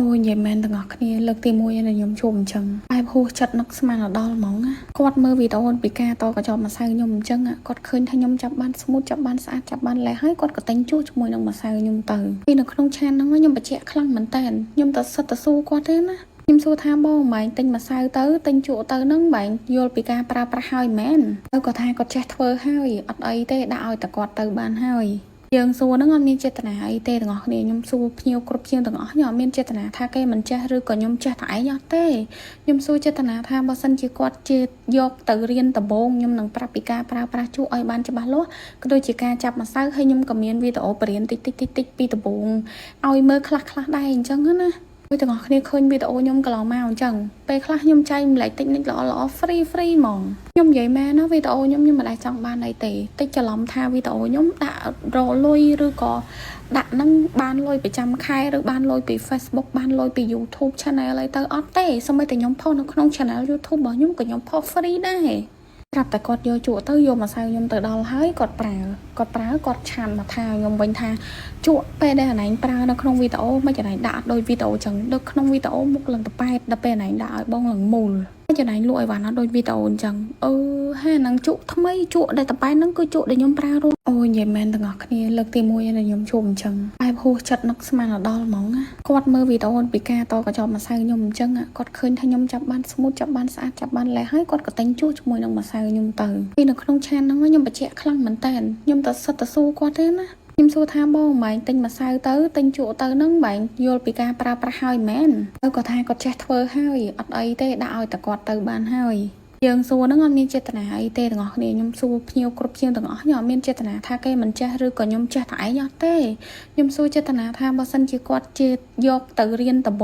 អូយនិយាយមែនទាំងអស់គ្នាលើកទី1ដែលខ្ញុំជួបអញ្ចឹងបែបហួសចិត្តនឹកស្មានដល់ហ្មងណាគាត់មើលវីដេអូពីការតកញ្ចប់ម្សៅខ្ញុំអញ្ចឹងគាត់ឃើញថាខ្ញុំចាប់បាន smooth ចាប់បានស្អាតចាប់បានលេះហើយគាត់ក៏ទិញជួសជាមួយនឹងម្សៅខ្ញុំទៅពីនៅក្នុង chat ហ្នឹងខ្ញុំបញ្ជាក់ខ្លាំងមែនតើខ្ញុំទៅសិតទៅសួរគាត់ទេណាខ្ញុំសួរថាបងបែងទិញម្សៅទៅទិញជក់ទៅហ្នឹងបែងយល់ពីការប្រើប្រាស់ហើយមែនទៅគាត់ថាគាត់ចេះធ្វើហើយអត់អីទេដាក់ឲ្យតែគាត់ទៅបានហើយយើងសួរហ្នឹងអត់មានចេតនាអីទេទាំងអស់គ្នាខ្ញុំសួរភ្ញៀវគ្រប់ភ្ញៀវទាំងអស់ខ្ញុំអត់មានចេតនាថាគេមិនចេះឬក៏ខ្ញុំចេះតែឯងអត់ទេខ្ញុំសួរចេតនាថាបើសិនជាគាត់ជាយកទៅរៀនដំបូងខ្ញុំនឹងប្រាប់ពីការប្រើប្រាស់ជក់ឲ្យបានច្បាស់លាស់ក៏ដូចជាការចាប់ម្សៅហើយខ្ញុំក៏មានវីដេអូបរៀនតិចតិចតិចតិចពីដំបូងឲ្យមើលខ្លះខ្លះដែរអញ្ចឹងណាដូចទាំងអស់គ្នាឃើញវីដេអូខ្ញុំកន្លងមកអញ្ចឹងពេលខ្លះខ្ញុំចែកម្លែកតិចនិចល្អល្អ free free ហ្មងខ្ញុំនិយាយមែនណាវីដេអូខ្ញុំខ្ញុំមិនដែលចង់បានអីទេតិចច្រឡំថាវីដេអូខ្ញុំដាក់រកលុយឬក៏ដាក់នឹងបានលុយប្រចាំខែឬបានលុយពី Facebook បានលុយពី YouTube Channel អីទៅអត់ទេសូម្បីតែខ្ញុំផុសនៅក្នុង Channel YouTube របស់ខ្ញុំក៏ខ្ញុំផុស free ដែរប្រាប់តែគាត់យកជក់ទៅយកម្សៅខ្ញុំទៅដល់ហើយគាត់ប្រើគាត់ប្រើគាត់ chat មកថាខ្ញុំវិញថាជក់ពេលដែលអណែងប្រើនៅក្នុងវីដេអូមិនអណែងដាក់ដូចវីដេអូចឹងដូចក្នុងវីដេអូមុខឡើងតប៉ែតដល់ពេលអណែងដាក់ឲ្យបងឡើងមូលចំណែងលក់អីវ៉ាន់អត់ដូចវីដេអូអញ្ចឹងអឺហានឹងជក់ថ្មីជក់ដែលតប៉ែតហ្នឹងគឺជក់ដែលខ្ញុំប្រើរាល់អូយនិយាយមែនទាំងអស់គ្នាលើកទី1ដែលខ្ញុំជួបអញ្ចឹងបែបហួសចិត្តនឹកស្មានដល់ហ្មងណាគាត់មើលវីដេអូពីការតកញ្ចប់ម្សៅខ្ញុំអញ្ចឹងគាត់ឃើញថាខ្ញុំចាប់បាន smooth ចាប់បានស្អាតចាប់បានលេះហើយគាត់ក៏ទិញជួសជាមួយនឹងម្សៅខ្ញុំទៅពីនៅក្នុង chat ហ្នឹងខ្ញុំបញ្ជាក់ខ្លាំងមែនតើខ្ញុំទៅសិតទៅសួរគាត់ទេណាខ្ញុំសួរថាបងបែងទិញម្សៅទៅទិញជក់ទៅហ្នឹងបែងយល់ពីការប្រើប្រាស់ហើយមែនទៅគាត់ថាគាត់ចេះធ្វើហើយអត់អីទេដាក់ឲ្យតែគាត់ទៅបានហើយយើងសួរហ្នឹងអត់មានចេតនាអីទេទាំងអស់គ្នាខ្ញុំសួរភ្ញៀវគ្រប់ភ្ញៀវទាំងអស់ខ្ញុំអត់មានចេតនាថាគេមិនចេះឬក៏ខ្ញុំចេះតែឯងអត់ទេខ្ញុំសួរចេតនាថាបើសិនជាគាត់ជាយកទៅរៀនដំបូង